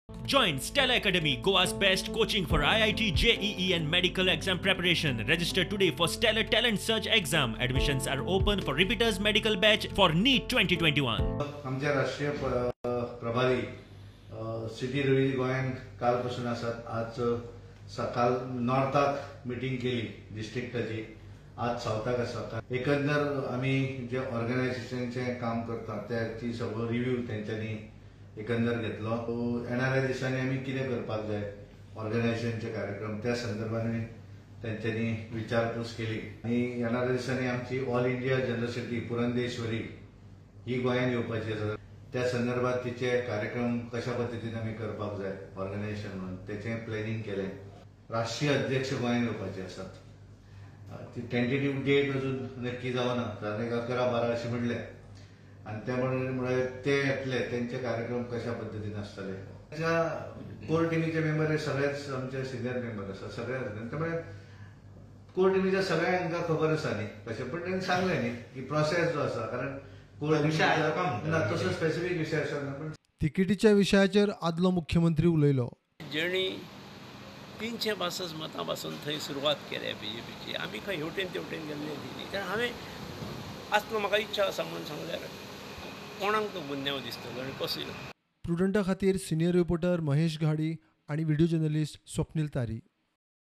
Join Stella Academy, Goa's best coaching for IIT, JEE and medical exam preparation. Register today for Stellar Talent Search exam. Admissions are open for repeaters medical batch for NEET 2021. आमचे राष्ट्रीय प्रभारी city Ravi गोंयांत कालपासून आसात. आज सकाळ नॉर्थाक meeting केली डिस्ट्रिक्टाची, आज सावथाक आसा. एकंदर आमी जे ऑर्गनायझेशनचें काम करता त्याची सगळो रिव्यू तेंच्यांनी एकंदर घेतलो. येणाऱ्या दिसांनी आमी कितें करपाक जाय ऑर्गनायझेशनचे कार्यक्रम त्या संदर्भान तेंच्यांनी विचारपूस केली. आनी येणाऱ्या दिसांनी आमची all India general secretary Purandeswari ही गोंयांत येवपाची आसा. त्या संदर्भात तिचे कार्यक्रम कशा पद्दतीन आमी करपाक जाय ऑर्गनायझेशन म्हणून तेचें प्लॅनिंग केलें. राष्ट्रीय अध्यक्ष गोंयांत येवपाचे आसात. ती टेंटेटीव डेट अजून नक्की जावना, कारण एक 11-12 अशें म्हणलें आनी ते म्हळ्यार ते येतले, तेंचे कार्यक्रम कशा पद्दतीन आसतले. त्या कोर टिमीचे मेंबर हे सगळेच आमचे सिनियर मेंबर आसा, सगळे आसता. त्यामुळे कोर टिमीच्या सगळ्यांक खबर आसा न्ही कशें, पण तेणें सांगलें न्ही की प्रोसेस जो आसा, कारण कोर टिमी ना तसो स्पेसिफीक विशय आसा ना. पण तिकेटीच्या विशयाचेर आदलो मुख्यमंत्री उलयलो. जेणी 362 मतां पासून थंय सुरवात केल्या बीजेपीची, आमी खंय हेवटेन तेवटेन गेल्ले न्ही. कारण हांवें आसलो म्हाका इच्छा आसा म्हणून सांगल्यार कोणाक तो गुन्यांव दिसतलो आनी कसो. प्रुडंटा खातीर सिनियर रिपोर्टर महेश घाडी आणि व्हिडिओ जर्नलिस्ट स्वप्नील तारी.